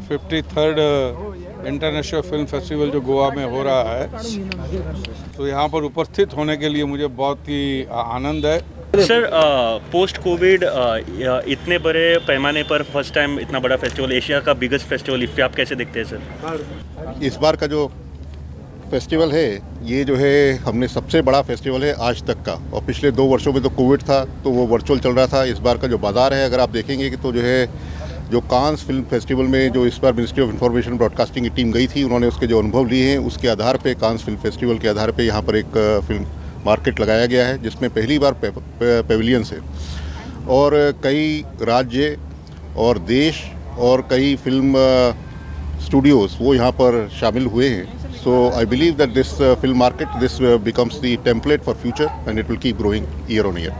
53rd international film festival जो गोवा में हो रहा है, तो यहाँ पर उपस्थित होने के लिए मुझे बहुत ही आनंद है। सर, पोस्ट कोविड इतने बड़े पैमाने पर फर्स्ट टाइम इतना बड़ा फेस्टिवल, एशिया का बिगेस्ट फेस्टिवल इफ्फी, आप कैसे देखते हैं सर? इस बार का जो फेस्टिवल है ये जो है हमने सबसे बड़ा फेस्टिवल है आज तक का, और पिछले 2 वर्षों में तो कोविड था तो वो वर्चुअल चल रहा था। इस बार का जो बाज़ार है अगर आप देखेंगे कि तो जो है जो कांस फिल्म फेस्टिवल में जो इस बार मिनिस्ट्री ऑफ इंफॉर्मेशन ब्रॉडकास्टिंग की टीम गई थी, उन्होंने उसके जो अनुभव लिए हैं उसके आधार पे कांस फिल्म फेस्टिवल के आधार पे यहाँ पर एक फिल्म मार्केट लगाया गया है, जिसमें पहली बार पेविलियंस है और कई राज्य और देश और कई फिल्म स्टूडियोज़ वो यहाँ पर शामिल हुए हैं। So I believe that this film market, this becomes the template for future and it will keep growing year on year.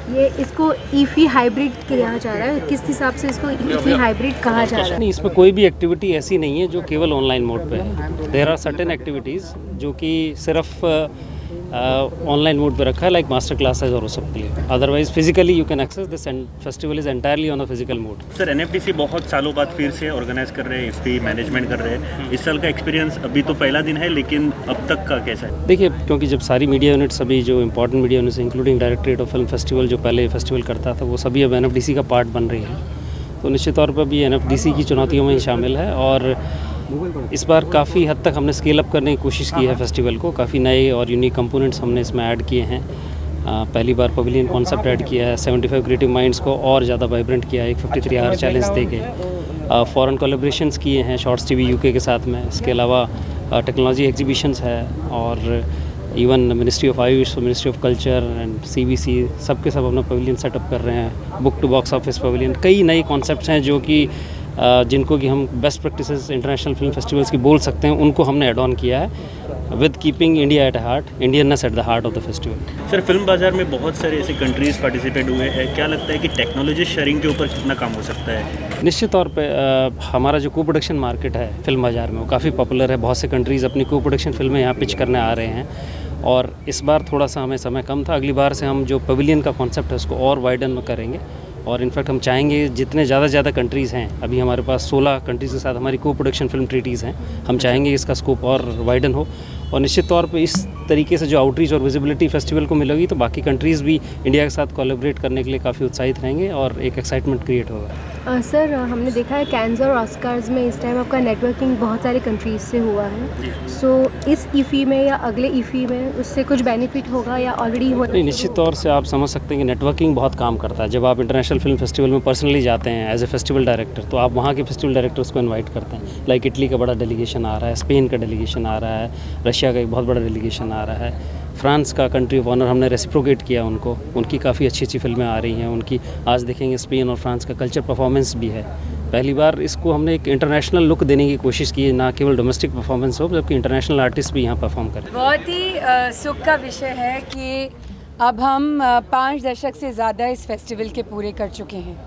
ये इसको इफ़ी हाइब्रिड कहा जा रहा है, किस हिसाब से इसको इफ़ी हाइब्रिड कहा जा रहा है? नहीं, इसमें कोई भी एक्टिविटी ऐसी नहीं है जो केवल ऑनलाइन मोड पे है। There are certain activities जो कि सिर्फ ऑनलाइन मोड पे रखा है, लाइक मास्टर क्लासेज और वो सब के लिए। Otherwise physically you can access this and festival is entirely on a physical mode. Sir, NFDC बहुत सालों बाद फिर से ऑर्गेनाइज कर रहे हैं, इफ्फी मैनेजमेंट कर रहे हैं। इस साल का एक्सपीरियंस, अभी तो पहला दिन है लेकिन अब तक का कैसा है? देखिए, क्योंकि जब सारी मीडिया यूनिट, सभी जो important media units including directorate of film festival जो पहले फेस्टिवल करता था, वो सभी अब एनएफडीसी का पार्ट बन रही है, तो निश्चित तौर पर भी एनएफडीसी की चुनौतियों में ही शामिल है। और इस बार काफ़ी हद तक हमने स्केल अप करने की कोशिश की है फेस्टिवल को। काफ़ी नए और यूनिक कंपोनेंट्स हमने इसमें ऐड किए हैं। पहली बार पवेलियन कॉन्सेप्ट ऐड किया है, 75 क्रिएटिव माइंड्स को और ज़्यादा वाइब्रेंट किया है, एक 53 our challenge दे के फॉरेन कोलेब्रेशंस किए हैं शॉर्ट्स टीवी यूके के साथ में। इसके अलावा टेक्नोलॉजी एग्जीबिशंस है और even ministry of AYUSH, ministry of culture and CBC सब के सब अपना पवेलियन सेटअप कर रहे हैं। Book to box office pavilion, कई नए कॉन्सेप्ट्स हैं जो कि जिनको कि हम best practices international film festivals की बोल सकते हैं, उनको हमने एड ऑन किया है with keeping India at heart, Indianness at the heart of the festival. Sir, film बाज़ार में बहुत सारे ऐसे कंट्रीज़ पार्टिसिपेट हुए हैं, क्या लगता है कि टेक्नोलॉजी शेयरिंग के ऊपर कितना काम हो सकता है? निश्चित तौर पे हमारा जो को प्रोडक्शन मार्केट है फिल्म बाज़ार में वो काफ़ी पॉपुलर है। बहुत से कंट्रीज़ अपनी को प्रोडक्शन फिल्में यहाँ पिच करने आ रहे हैं और इस बार थोड़ा सा हमें समय कम था। अगली बार से हम जो पवेलियन का कॉन्सेप्ट है उसको और वाइडन करेंगे और इनफैक्ट हम चाहेंगे जितने ज़्यादा से ज़्यादा कंट्रीज़ हैं, अभी हमारे पास 16 कंट्रीज़ के साथ हमारी को प्रोडक्शन फिल्म ट्रीटीज़ हैं, हम चाहेंगे इसका स्कोप और वाइडन हो। और निश्चित तौर पे इस तरीके से जो आउटरीच और विजिबिलिटी फेस्टिवल को मिलेगी तो बाकी कंट्रीज़ भी इंडिया के साथ कोलैबोरेट करने के लिए काफ़ी उत्साहित रहेंगे और एक एक्साइटमेंट क्रिएट होगा। सर, हमने देखा है कैंस और ऑस्कर्स में इस टाइम आपका नेटवर्किंग बहुत सारे कंट्रीज़ से हुआ है, सो इस इफ़ी में या अगले इफ़ी में उससे कुछ बेनिफिट होगा या ऑलरेडी हो? नहीं, निश्चित तौर से आप समझ सकते हैं कि नेटवर्किंग बहुत काम करता है। जब आप इंटरनेशनल फिल्म फेस्टिवल में पर्सनली जाते हैं एज ए फेस्टिवल डायरेक्टर, तो आप वहाँ के फेस्टिवल डायरेक्टर्स को इन्वाइट करते हैं। लाइक इटली का बड़ा डेलीगेशन आ रहा है, स्पेन का डेलीगेशन आ रहा है, रशिया का एक बहुत बड़ा डेलीगेशन आ रहा है, फ्रांस का कंट्री ऑफ ऑनर हमने रेसिप्रोकेट किया उनको, उनकी काफ़ी अच्छी अच्छी फिल्में आ रही हैं उनकी। आज देखेंगे स्पेन और फ्रांस का कल्चर परफॉर्मेंस भी है। पहली बार इसको हमने एक इंटरनेशनल लुक देने की कोशिश की है, ना केवल डोमेस्टिक परफॉर्मेंस हो जबकि इंटरनेशनल आर्टिस्ट भी यहाँ परफॉर्म करें। बहुत ही सुख का विषय है कि अब हम 5 दशक से ज़्यादा इस फेस्टिवल के पूरे कर चुके हैं।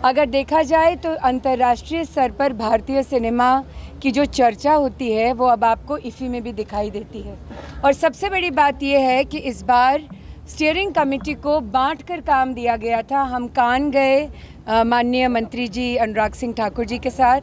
अगर देखा जाए तो अंतर्राष्ट्रीय स्तर पर भारतीय सिनेमा की जो चर्चा होती है वो अब आपको इफ़ी में भी दिखाई देती है। और सबसे बड़ी बात यह है कि इस बार स्टीयरिंग कमेटी को बांट कर काम दिया गया था। हम कान गए माननीय मंत्री जी अनुराग सिंह ठाकुर जी के साथ,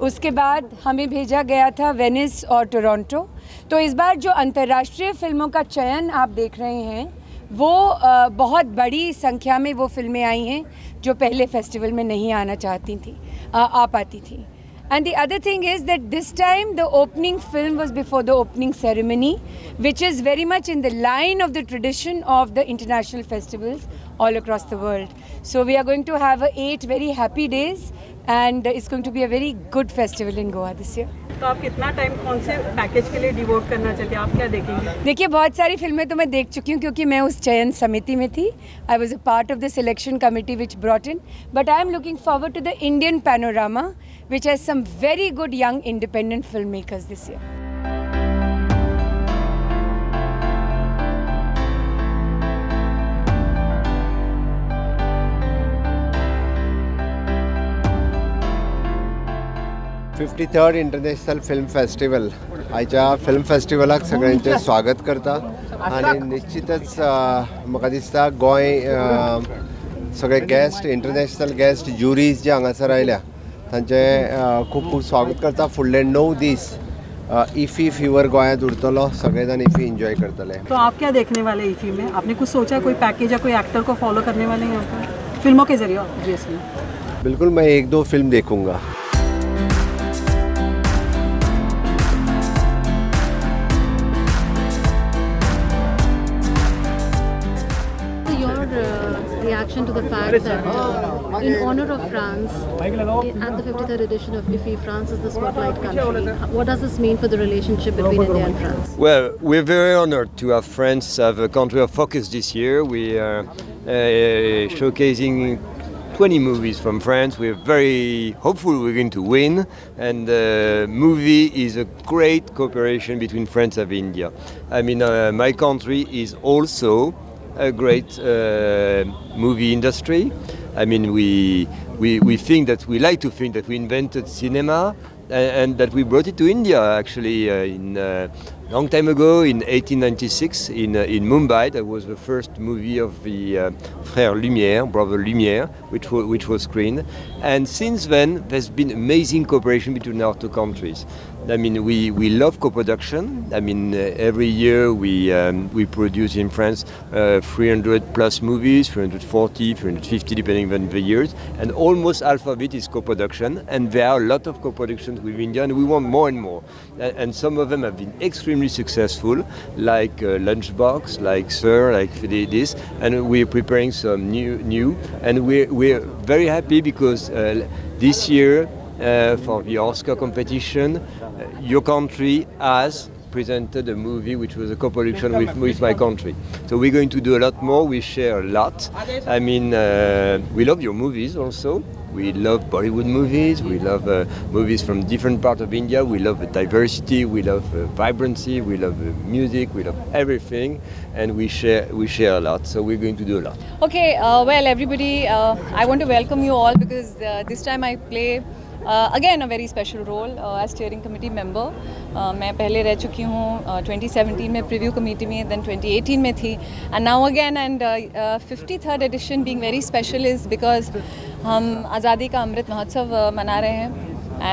उसके बाद हमें भेजा गया था वेनिस और टोरंटो। तो इस बार जो अंतर्राष्ट्रीय फिल्मों का चयन आप देख रहे हैं वो बहुत बड़ी संख्या में वो फिल्में आई हैं जो पहले फेस्टिवल में नहीं आना चाहती थी, आ पाती थी। And the other thing is that this time the opening film was before the opening ceremony, which is very much in the line of the tradition of the international festivals all across the world. So we are going to have 8 very happy days and it's going to be a very good festival in Goa this year. तो आप कितना time कौन से package K लिए devote करना चाहते हैं, आप क्या देखेंगे? देखिए, बहुत सारी फिल्में तो मैं देख चुकी हूँ क्योंकि मैं उस चयन समिति में थी। I was a part of the selection committee which brought in, but I am looking forward to the Indian panorama which has some very good young independent film makers this year. 53rd international film festival आयच्या film फेस्टिवलाक सगळ्यांचे स्वागत करता आनी निश्चितच म्हाका दिसता गोंय सगळे guest, international guest, ज्युरीज जे हांगासर आयल्या तांचें खूब खूब स्वागत करता. फुडले 9 दीस इफ़ी फीवर गोंयांत उरतलो, सगळे जाण इफ़ी एन्जॉय करतले. तो आप क्या देखने वाले इफ़ी में? आपने कुछ सोचा, कोई पैकेज या कोई एक्टर को फॉलो करने वाले हैं आप फिल्मों के जरिए? ऑब्वियसली बिल्कुल, मैं 1-2 फिल्म देखूंगा. Reaction to the fact that in honor of France, at the 53rd edition of IFFI, France is the spotlight country. What does this mean for the relationship between India and France? Well, we're very honored to have France have a country of focus this year. We are showcasing 20 movies from France. We're very hopeful we're going to win, and the movie is a great cooperation between France and India. I mean, my country is also a great movie industry. I mean, we think that we like to think that we invented cinema and that we brought it to India actually in long time ago in 1896 in Mumbai. That was the first movie of the Frères Lumière, Brother Lumière, which was screened. And since then, there's been amazing cooperation between our two countries. I mean, we love co-production. I mean, every year we produce in France 300 plus movies, 340, 350, depending on the years, and almost half of it is co-production. And there are a lot of co-productions with India, and we want more and more. And some of them have been extremely successful, like Lunchbox, like Sir, like this, and we're preparing some new, and we're very happy because this year for the Oscar competition, your country has presented a movie which was a co-production with my country. So we're going to do a lot more, we share a lot. I mean, we love your movies also. We love Bollywood movies, we love movies from different parts of India, we love the diversity, we love vibrancy, we love music, we love everything, and we share a lot, so we're going to do a lot. Okay, well everybody, I want to welcome you all because this time I play again a very special role as steering committee member. मैं पहले रह चुकी हूँ 2017 में preview committee में, then 2018 में थी, and now again, and 53rd edition being very special is because हम आज़ादी का अमृत महोत्सव मना रहे हैं,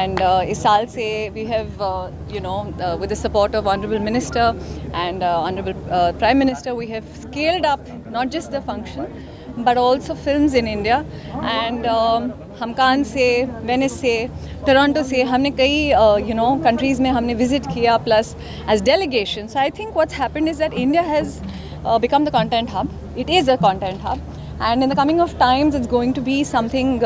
and इस साल से we have you know with the support of honourable minister and honourable prime minister we have scaled up not just the function but also films in India. And हम कान से, Venice से, Toronto से हमने कई you know countries में हमने visit Kia, plus as delegation. So I think what's happened is that India has become the content hub. It is a content hub, and in the coming of times it's going to be something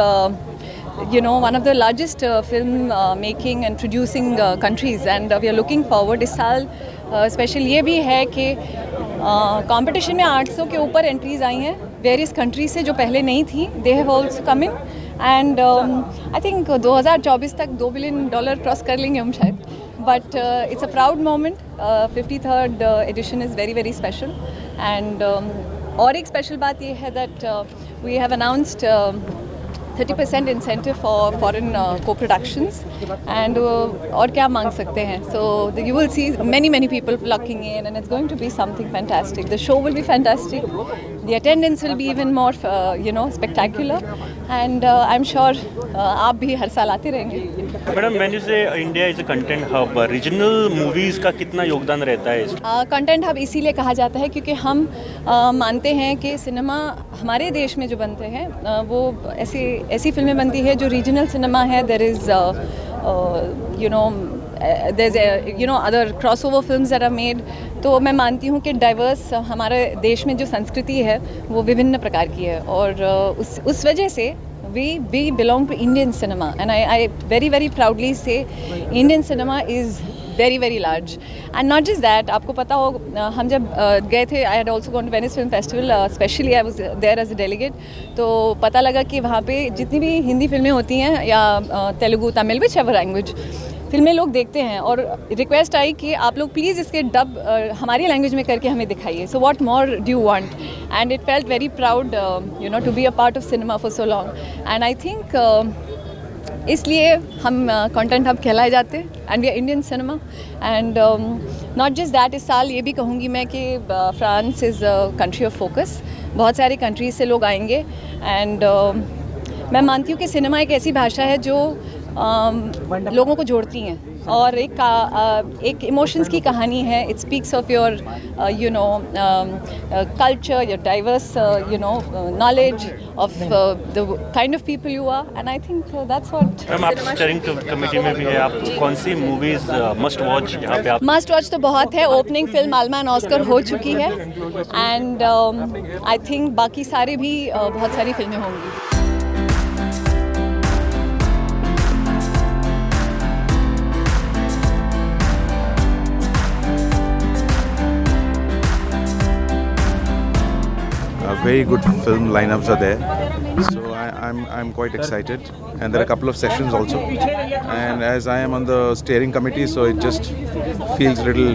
you know, one of the largest film making and producing countries, and we are looking forward. इस साल special ये भी है कि competition में 800 K ऊपर entries आई हैं various countries से जो पहले नहीं थी. They have also come in, and I think 2024 Tak $2 billion cross कर लेंगे हम शायद. But it's a proud moment. 53rd edition is very very special. And और एक स्पेशल बात ये है that we have announced 30% incentive for foreign co-productions, and और क्या मांग सकते हैं. So you will see many many people flocking in, and it's going to be something fantastic. The show will be fantastic, the attendance will be even more you know spectacular, and I'm sure आप भी हर साल आते रहेंगे. Madam, when you say India is a content hub, regional movies का कितना योगदान रहता है? Content hub इसीलिए कहा जाता है क्योंकि हम मानते हैं कि सिनेमा हमारे देश में जो बनते हैं वो ऐसी फिल्में बनती है जो रीजनल सिनेमा है. There is you know there you know other cross over films that are made. तो मैं मानती हूँ कि डाइवर्स हमारे देश में जो संस्कृति है वो विभिन्न प्रकार की है, और उस वजह से we belong to Indian cinema, and I very very proudly say Indian cinema is very very large. And not just that, आपको पता हो हम जब गए थे, I had also gone to Venice Film Festival, specially I was there as a delegate, तो पता लगा कि वहाँ पे जितनी भी हिंदी फिल्में होती हैं या Telugu, Tamil, which ever language फिल्में लोग देखते हैं, और रिक्वेस्ट आई कि आप लोग प्लीज़ इसके डब हमारी लैंग्वेज में करके हमें दिखाइए. So what more do you want? And it felt very proud you know to be a part of cinema for so long. And I think इसलिए हम कंटेंट हब कहलाए जाते हैं, and we are Indian cinema. And not just that, इस साल ये भी कहूँगी मैं कि France is a country of focus. बहुत सारे कंट्रीज से लोग आएंगे, एंड मैं मानती हूँ कि सिनेमा एक ऐसी भाषा है जो लोगों को जोड़ती हैं और एक इमोशंस की कहानी है। It speaks of your you know culture, your diverse you know knowledge of the kind of people you are, and I think that's what. Ma'am, आप स्टीयरिंग कमेटी में भी है, आप कौन सी मूवीज मस्ट वॉच यहाँ pay? आप must watch तो बहुत है। Opening film Alma and Oscar हो चुकी है एंड I think बाकी सारे भी बहुत सारी फिल्में होंगी। Very good film lineups are there, so I'm quite excited, and there are a couple of sessions also, and as I am on the steering committee, so it just feels little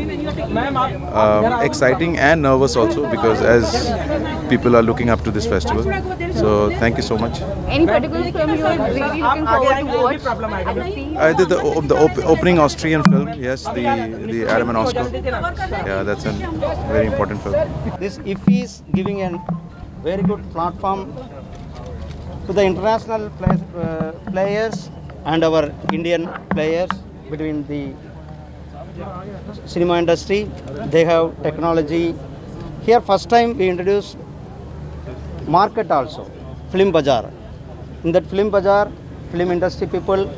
exciting and nervous also, because as people are looking up to this festival. So thank you so much. Any particular film you are really looking forward to watch? The opening Austrian film, yes, the Adam and Oscar. Yeah, that's a very important film. This IFFI is giving a very good platform to the international players and our Indian players between the cinema industry. They have technology. Here first time we introduced market also, Film Bazaar. In that Film Bazaar, film industry people,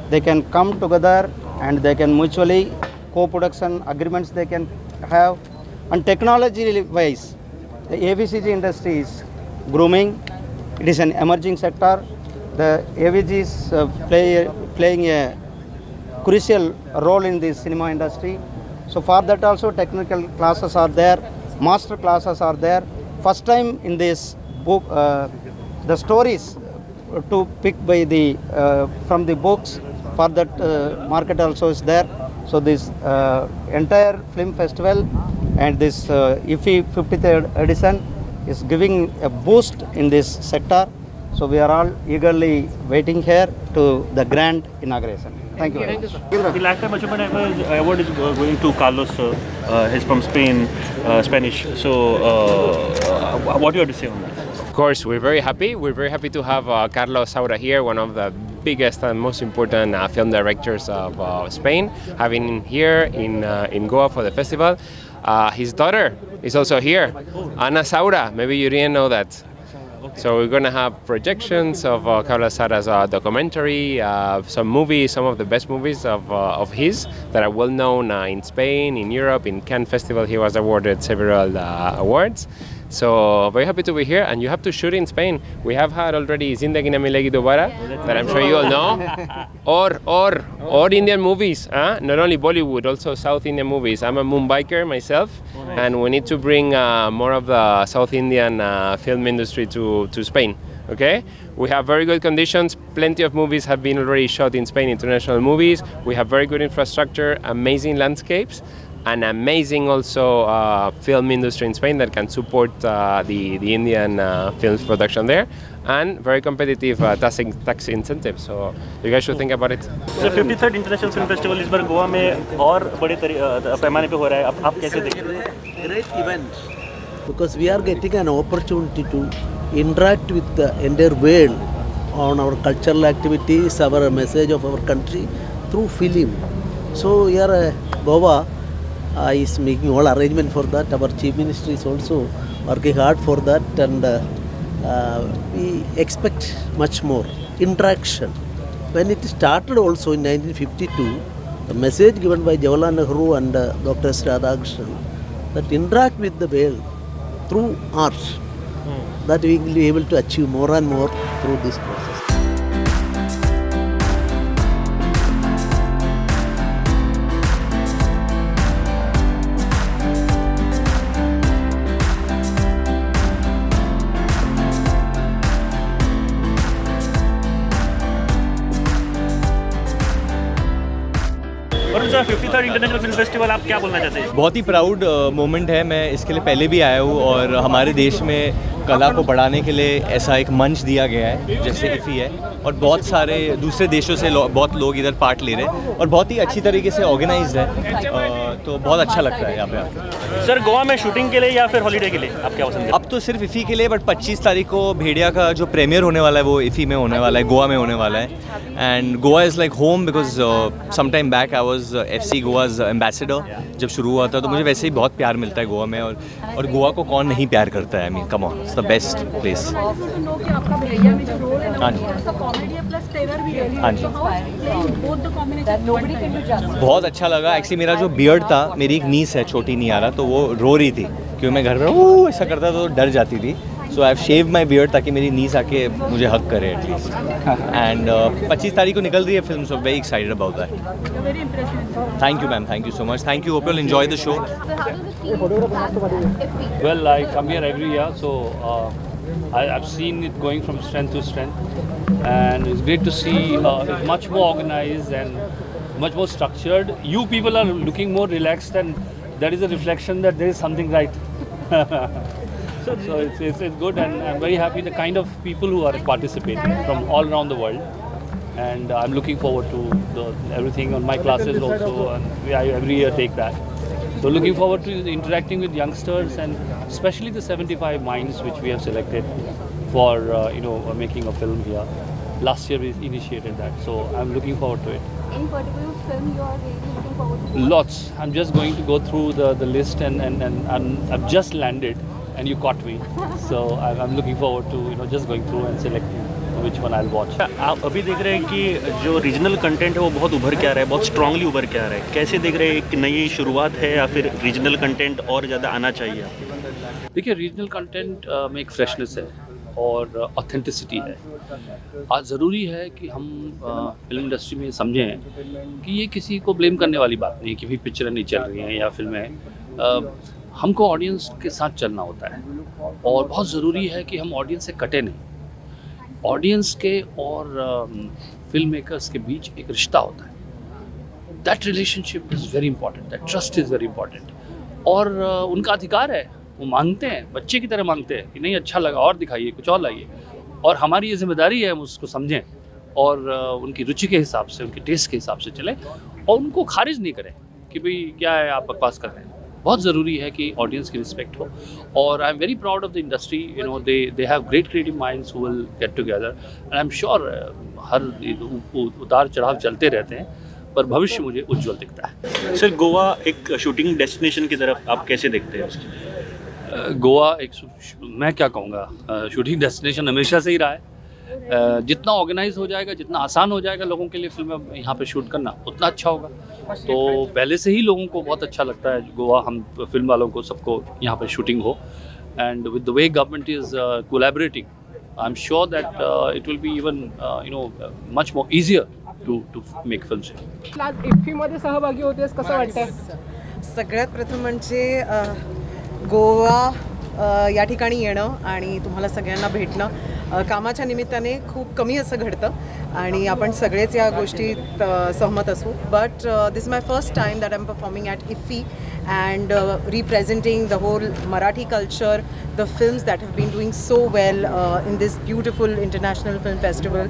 they can come together and they can mutually co-production agreements they can have. And technology wise, the AVCG industry is grooming. It is an emerging sector. The AVG is playing a crucial role in the cinema industry. So for that also technical classes are there, master classes are there. First time in this book, the stories to pick by the from the books, for that market also is there. So this entire film festival and this IFFI 53rd edition is giving a boost in this sector. So we are all eagerly waiting here to the grand inauguration. Thank you very much. The Lifetime Achievement Award is going to Carlos, he's from Spain, Spanish. So what do you have to say on that? Of course, we're very happy. We're very happy to have Carlos Saura here, one of the biggest and most important film directors of Spain, having him here in Goa for the festival. His daughter is also here, Ana Saura. Maybe you didn't know that. So we're going to have projections of Carlos Saura's documentary, some movies, some of the best movies of his that are well known in Spain, in Europe. In Cannes Festival, he was awarded several awards. So very happy to be here, and you have to shoot in Spain. We have had already Zindagi Na Milegi Dobara, that I'm sure you all know, or Indian movies, huh? Not only Bollywood, also South Indian movies. I'm a Mumbaiker myself, and we need to bring more of the South Indian film industry to Spain. Okay, we have very good conditions. Plenty of movies have been already shot in Spain, international movies. We have very good infrastructure, amazing landscapes, and amazing also film industry in Spain that can support the Indian films production there, and very competitive tax incentives. So you guys should think about it. So 53rd International Film Festival is bar Goa में और बड़े पैमाने pay हो रहा है. आप कैसे देखते हैं? Great event, because we are getting an opportunity to interact with the entire world on our cultural activities, our message of our country through film. So here Goa is making all arrangement for that. Our Chief Minister is also working hard for that, and we expect much more interaction. When it started also in 1952, the message given by Jawaharlal Nehru and Dr. S. Radhakrishnan that interact with the world through art, that we will be able to achieve more and more through this process. Sir, 53rd international film festival, आप क्या बोलना चाहते हैं? बहुत ही proud moment है। मैं इसके लिए पहले भी आया हूँ और हमारे देश में कला को बढ़ाने के लिए ऐसा एक मंच दिया गया है जैसे इफ़ी है, और बहुत सारे दूसरे देशों से बहुत लोग इधर पार्ट ले रहे हैं और बहुत ही अच्छी तरीके से ऑर्गेनाइज्ड है, तो बहुत अच्छा लगता है यहाँ पे आके। सर, गोवा में शूटिंग के लिए या फिर हॉलीडे के लिए आप क्या पसंद है? अब तो सिर्फ इफ़ी के लिए, बट 25 तारीख को भेड़िया का जो प्रीमियर होने वाला है वो इफ़ी में होने वाला है, गोवा में होने वाला है। And Goa is like home because some time back I was FC Goa's ambassador जब शुरू हुआ था, तो मुझे वैसे ही बहुत प्यार मिलता है गोवा में, और गोवा को कौन नहीं प्यार करता है। I mean come on, it's the best place. हाँ जी, हाँ जी, बहुत अच्छा लगा। एक्चुअली मेरा जो बियर्ड था, मेरी एक नीस है छोटी नियारा, तो वो रो रही थी क्योंकि मैं घर में वो ऐसा करता था तो डर जाती थी। So I have shave my beard ताकि मेरी नीस आके मुझे हक करे एटलीस्ट। एंड 25 तारीख को निकल रही है film, so very excited about that. Thank you ma'am, thank you so much, thank you, hope you will enjoy the show. Well, I come here every year, so I've seen it going from strength to strength, and it's great to see it's much more organized and much more structured. You people are looking more relaxed, and that is a reflection that there is something right. So it's good, and I'm very happy the kind of people who are participating from all around the world, and I'm looking forward to everything on my classes also, and I every year take that. So looking forward to interacting with youngsters, and especially the 75 minds which we have selected for making a film here. Last year we initiated that, so I'm looking forward to it. Any particular film you are really looking forward to? Lots. I'm just going to go through the list, and I've just landed, and you caught me. So I'm looking forward to just going through and selecting which one I'll watch. आप अभी देख रहे हैं कि जो regional content है वो बहुत उभर के आ रहा है, बहुत स्ट्रांगली उभर के आ रहा है। कैसे देख रहे हैं, एक नई शुरुआत है या फिर रीजनल कंटेंट और ज़्यादा आना चाहिए? देखिए, रीजनल कंटेंट में एक फ्रेशनेस है और ऑथेंटिसिटी है। आज ज़रूरी है कि हम फिल्म इंडस्ट्री में समझें कि ये किसी को ब्लेम करने वाली बात नहीं है कि भाई पिक्चरें नहीं चल रही हैं या फिल्में। हमको ऑडियंस के साथ चलना होता है और बहुत ज़रूरी है कि हम ऑडियंस से कटे नहीं। ऑडियंस के और फिल्म मेकर्स के बीच एक रिश्ता होता है। That relationship is very important, that trust is very important. और उनका अधिकार है, वो मांगते हैं, बच्चे की तरह मांगते हैं कि नहीं अच्छा लगा और दिखाइए, कुछ और लाइए। और हमारी ये जिम्मेदारी है हम उसको समझें और उनकी रुचि के हिसाब से, उनके टेस्ट के हिसाब से चलें और उनको खारिज नहीं करें कि भाई क्या है आप बकवास कर रहे हैं। बहुत ज़रूरी है कि ऑडियंस की रिस्पेक्ट हो। और I am very proud of the industry, you know they have great creative minds who will get together, and I am sure हर उतार चढ़ाव चलते रहते हैं, पर भविष्य मुझे उज्जवल दिखता है। सर, गोवा एक शूटिंग डेस्टिनेशन की तरफ आप कैसे देखते हैं उसकी? गोवा एक, मैं क्या कहूँगा, शूटिंग डेस्टिनेशन हमेशा से ही रहा है। जितना ऑर्गेनाइज हो जाएगा, जितना आसान हो जाएगा लोगों के लिए फिल्में यहाँ पे शूट करना, उतना अच्छा होगा। तो पहले से ही लोगों को बहुत अच्छा लगता है गोवा, हम फिल्म वालों को सबको यहाँ पे शूटिंग हो। And with the way government is collaborating, I am sure that it will be even you know much more easier to make films. आज इफ्फीमध्ये सहभागी होतेस, कसं वाटतंय? सगळ्यात प्रथम म्हणजे गोवा या ठिकाणी येणं आणि तुम्हाला सगळ्यांना भेटणं कामाच्या निमित्ताने खूप कमी असं घडतं आणि आपण सगळेच या गोष्टीत सहमत असू. But this is my first time that I am performing at IFFI and representing the whole Marathi culture, the films that have been doing so well in this beautiful international film festival.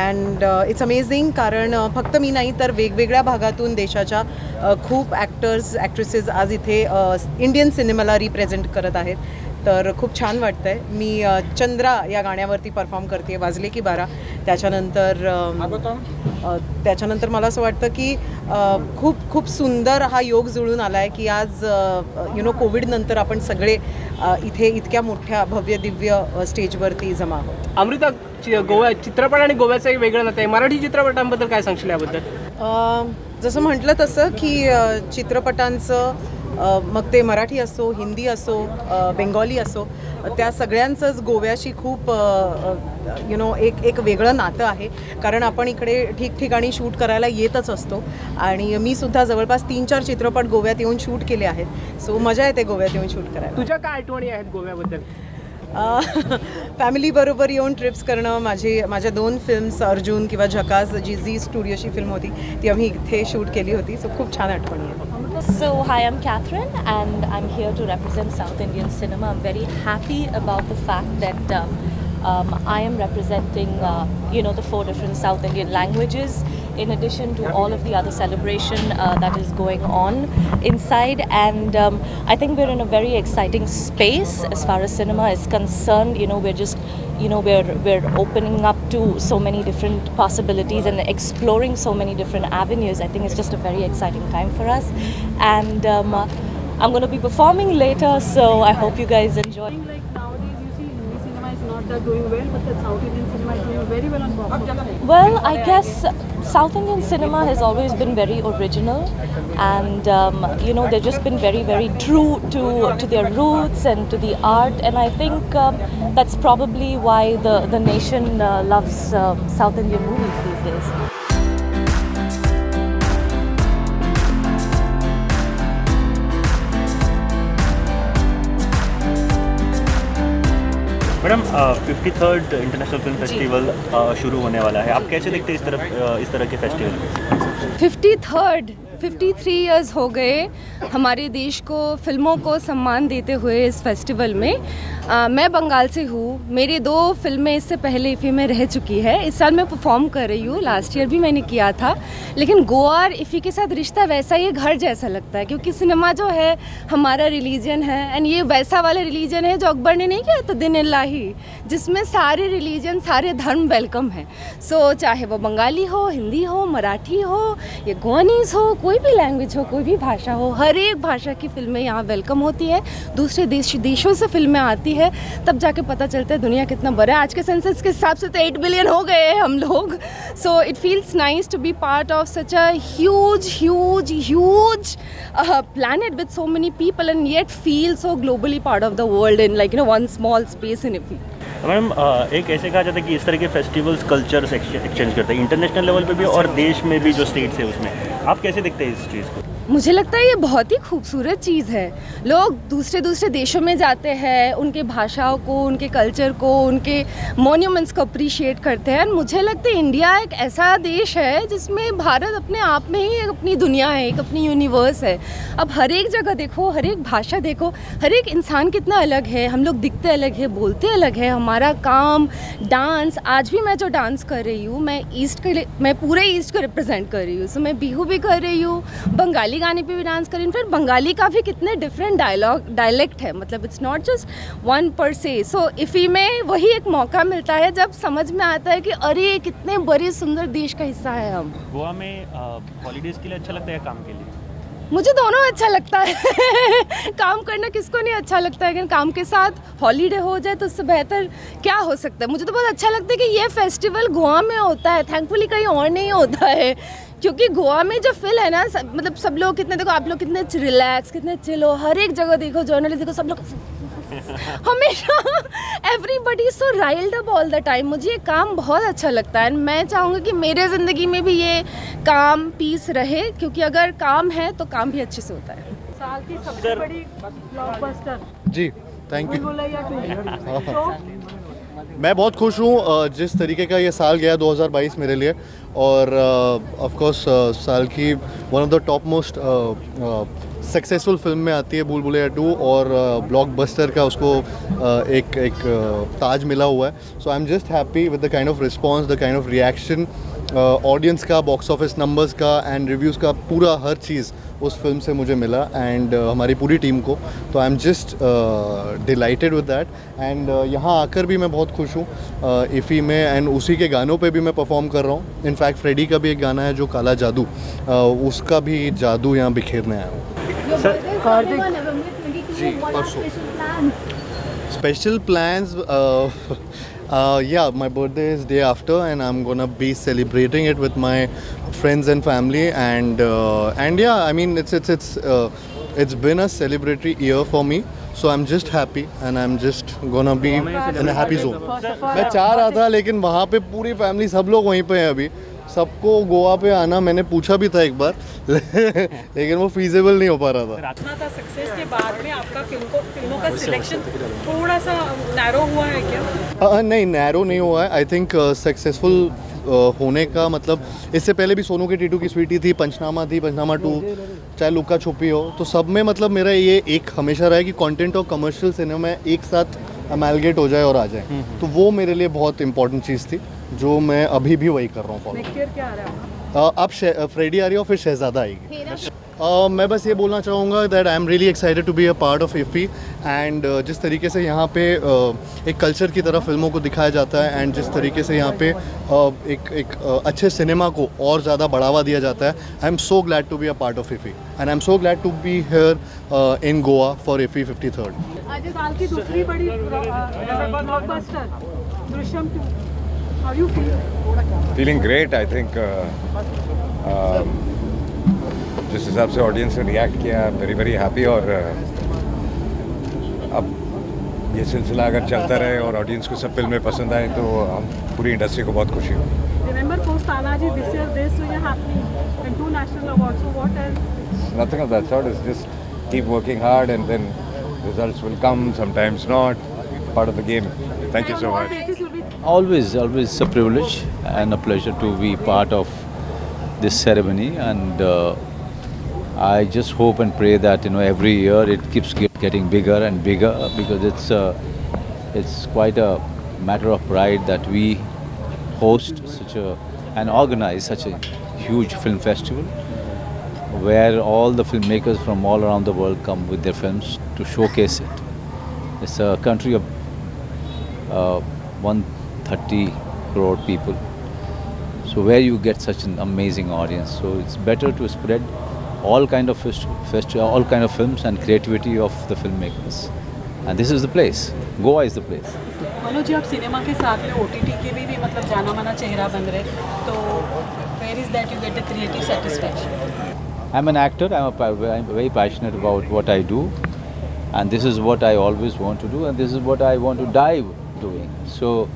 And it's amazing, कारण फक्त मी नाही तर वेगवेगळ्या भागातून देशाच्या खूप actors actresses आज इथे इंडियन सिनेमाला रिप्रेझेंट करत आहेत, तर खूप छान वाटतं आहे. मी चंद्रा या गाण्यावरती परफॉर्म करते, वाजले की 12. त्याच्यानंतर मला असं वाटतं की खूप खूप सुंदर हा योग जुळून आला आहे की आज you know कोविडनंतर आपण सगळे इथे इतक्या मोठ्या भव्य दिव्य स्टेजवरती जमा आहोत. अमृता, गोवा चित्रपट आणि गोव्याचं एक वेगळं नातं आहे, मराठी चित्रपटांबद्दल काय सांगशील याबद्दल? जसं म्हटलं तसं की चित्रपटांचं, मग ते मराठी असो, हिंदी असो, बेंगॉली असो, त्या सगळ्यांचंच गोव्याशी खूप you know एक एक वेगळं नातं आहे. कारण आपण इकडे ठिकठिकाणी शूट करायला येतच असतो आणि मी सुद्धा जवळपास 3-4 चित्रपट गोव्यात येऊन शूट केले आहेत. सो मजा येते गोव्यात येऊन शूट करायला. तुझ्या काय आठवणी आहेत गोव्याबद्दल? फॅमिलीबरोबर येऊन ट्रिप्स करणं, माझ्या 2 फिल्म्स अर्जुन किंवा झकास जी झी स्टुडिओची फिल्म होती ती आम्ही इथे शूट केली होती. सो खूप छान आठवणी आहेत. So hi, I'm Catherine and I'm here to represent South Indian cinema. I'm very happy about the fact that I am representing, you know, the 4 different South Indian languages in addition to all of the other celebration that is going on inside. And I think we're in a very exciting space as far as cinema is concerned. You know, we're just, you know, we're opening up to so many different possibilities and exploring so many different avenues. I think it's just a very exciting time for us. And I'm going to be performing later, so I hope you guys enjoy. Not doing well, but the South Indian cinema is doing very well on box office. Well, I guess South Indian cinema has always been very original, and you know, they've just been very, very true to their roots and to the art, and I think that's probably why the nation loves South Indian movies these days. Madam, 53rd international film festival शुरू होने वाला है, आप कैसे देखते हैं इस तरह K festival को? 53rd 53 years हो गए हमारे देश को फिल्मों को सम्मान देते हुए इस फेस्टिवल में। मैं बंगाल से हूँ, मेरी 2 फिल्में इससे पहले इफ़ी में रह चुकी है। इस साल मैं परफॉर्म कर रही हूँ, लास्ट ईयर भी मैंने किया था। लेकिन गोवा और इफ़ी के साथ रिश्ता वैसा ही घर जैसा लगता है, क्योंकि सिनेमा जो है हमारा रिलीजन है, एंड ये वैसा वाला रिलीजन है जो अकबर ने नहीं किया था दिन इलाही, जिसमें सारे रिलीजन सारे धर्म welcome हैं। सो चाहे वो बंगाली हो, हिंदी हो, मराठी हो या गोवानीज़ हो, कोई भी लैंग्वेज हो, कोई भी भाषा हो, हर एक भाषा की फिल्में यहाँ welcome होती है। दूसरे देशों से फिल्में आती है, तब जाके पता चलता है दुनिया कितना बड़ा है। आज के सेंसस के हिसाब से तो 8 बिलियन हो गए हैं हम लोग। So it feels nice to be part of such a huge huge huge planet with so many people and yet feel so globally part of the world in like you know one small space in IFFI. Madam, एक ऐसे कहा जाता है कि इस तरह K festivals culture exchange करते हैं international level pay भी और देश में भी जो स्टेट्स है उसमें, आप कैसे देखते हैं इस चीज़ को? मुझे लगता है ये बहुत ही खूबसूरत चीज़ है। लोग दूसरे दूसरे देशों में जाते हैं, उनके भाषाओं को, उनके कल्चर को, उनके मॉन्यूमेंट्स को अप्रिशिएट करते हैं। मुझे लगता है इंडिया एक ऐसा देश है जिसमें भारत अपने आप में ही एक अपनी दुनिया है, एक अपनी यूनिवर्स है। अब हर एक जगह देखो, हर एक भाषा देखो, हर एक इंसान कितना अलग है, हम लोग दिखते अलग है, बोलते अलग है, हमारा काम, डांस, आज भी मैं जो डांस कर रही हूँ, मैं ईस्ट के, मैं पूरे ईस्ट को रिप्रेजेंट कर रही हूँ। सो मैं बिहू भी कर रही हूँ, बंगाली गाने पे भी डांस करें। फिर बंगाली का भी कितने डिफरेंट डायलेक्ट है, मतलब it's not just one per se. So IFFI में वही एक मौका मिलता है जब समझ में आता है कि अरे कितने बड़े सुंदर देश का हिस्सा है हम। गोवा में हॉलीडेज़ के लिए अच्छा लगता है या काम के लिए? मुझे दोनों अच्छा लगता है। काम करना किसको नहीं अच्छा लगता है, लेकिन काम के साथ हॉलीडे हो जाए तो उससे बेहतर क्या हो सकता है। मुझे तो बहुत अच्छा लगता है कि ये फेस्टिवल गोवा में होता है, थैंकफुली कहीं और नहीं होता है, क्योंकि गोवा में जो फील है ना, मतलब सब लोग कितने, देखो आप लोग कितने रिलैक्स, कितने चिल हो, हर एक जगह देखो, जर्नलिस्ट देखो, सब लोग हमेशा everybody so riled up all the time. मुझे ये काम बहुत अच्छा लगता है एंड मैं चाहूँगी कि मेरे ज़िंदगी में भी ये काम पीस रहे, क्योंकि अगर काम है तो काम भी अच्छे से होता है। साल की सबसे बड़ी ब्लॉकबस्टर। जी, thank you. मैं बहुत खुश हूँ जिस तरीके का ये साल गया 2022 मेरे लिए, और ऑफ कोर्स साल की one of the top most successful film में आती है भूल भुलैया 2, और ब्लॉकबस्टर का उसको एक एक ताज मिला हुआ है। So I am just happy with the kind of response, the kind of reaction audience का, बॉक्स ऑफिस नंबर्स का एंड रिव्यूज़ का, पूरा हर चीज़ उस फिल्म से मुझे मिला एंड हमारी पूरी टीम को। तो I am just delighted with that and यहाँ आकर भी मैं बहुत खुश हूँ इफ़ी में, एंड उसी के गानों पे भी मैं परफॉर्म कर रहा हूँ। इनफैक्ट फ्रेडी का भी एक गाना है जो काला जादू, उसका भी जादू यहाँ बिखेरने आया हूँ। जी, परसों special plans. Yeah, my birthday is day after, and I'm gonna be celebrating it with my friends and family. And yeah, I mean it's been a celebratory year for me, so I'm just happy and I'm just gonna be in a happy zone. मैं चाह रहा था, लेकिन वहाँ pay पूरी family सब लोग वहीं pay हैं अभी, सबको गोवा पे आना मैंने पूछा भी था एक बार लेकिन वो फीजेबल नहीं हो पा रहा था। था सक्सेस के बाद में आपका फिल्मों का सिलेक्शन थोड़ा सा नैरो हुआ है क्या? नहीं, नैरो नहीं हुआ है। I think successful होने का मतलब, इससे पहले भी सोनू के टीटू की स्वीटी थी, पंचनामा थी, पंचनामा 2, चाहे लुक्का छुपी हो, तो सब में मतलब मेरा ये एक हमेशा रहा है कि कंटेंट और कमर्शियल सिनेमा एक साथ अमेलगेट हो जाए और आ जाए, तो वो मेरे लिए बहुत इंपॉर्टेंट चीज़ थी जो मैं अभी भी वही कर रहा हूँ फॉलो। नेक्स्ट ईयर क्या आ रहा है? अब फ्रेडी आ रही है और फिर शहजादा आएगी। मैं बस ये बोलना चाहूँगा that I am really excited to be a part of IFFI and जिस तरीके से यहाँ पे एक कल्चर की तरह फिल्मों को दिखाया जाता है एंड जिस तरीके से यहाँ पे एक अच्छे सिनेमा को और ज़्यादा बढ़ावा दिया जाता है, I am so glad to be a part of IFFI and I am so glad to be here in Goa for IFFI 53rd। आज साल की दूसरी बड़ी blockbuster Drishyam 2, how you feel? Feeling great. I think जिस हिसाब से audience ने react किया, very very happy. और अब ये सिलसिला अगर चलता रहे और ऑडियंस को सब फिल्में पसंद आए तो हम पूरी इंडस्ट्री को बहुत खुशी होगी। Remember post Tanaji this year this year happening and 2 national awards, so what else? Nothing of that sort, it's just keep working hard and then results will come, sometimes not, part of the game. Thank you so much. Always a privilege and a pleasure to be part of this ceremony, and I just hope and pray that, you know, every year it keeps getting bigger and bigger, because it's quite a matter of pride that we host such a and organize such a huge film festival where all the filmmakers from all around the world come with their films to showcase it. It's a country of 130 crore people, so where you get such an amazing audience, so it's better to spread all kind of all kind of films and creativity of the filmmakers, and this is the place. Goa is the place. Manoj ji, आप cinema K साथ में OTT K भी मतलब जाना माना चेहरा बन रहे, तो where is that you get the creative satisfaction? I'm an actor. I'm very passionate about what I do, and this is what I always want to do, and this is what I want to die doing. So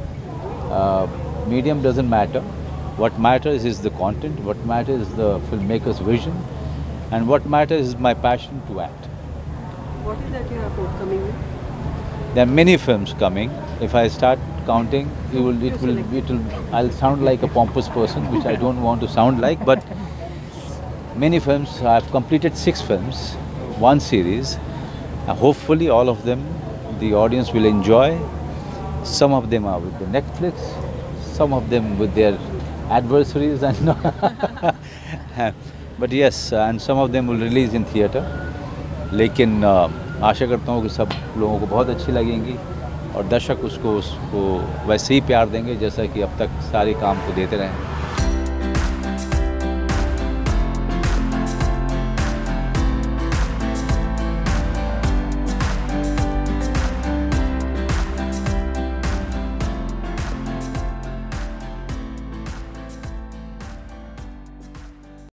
medium doesn't matter. What matters is the content. What matters is the filmmaker's vision. And what matters is my passion to act. What is that you have forthcoming? There are many films coming. If I start counting, I'll sound like a pompous person, which I don't want to sound like. But many films. I've completed 6 films, 1 series. Hopefully, all of them, the audience will enjoy. Some of them are with the Netflix, some of them with their adversaries, and but yes, and some of them will release in theatre. लेकिन आशा करता हूँ कि सब लोगों को बहुत अच्छी लगेंगी और दर्शक उसको वैसे ही प्यार देंगे जैसा कि अब तक सारे काम को देते रहे।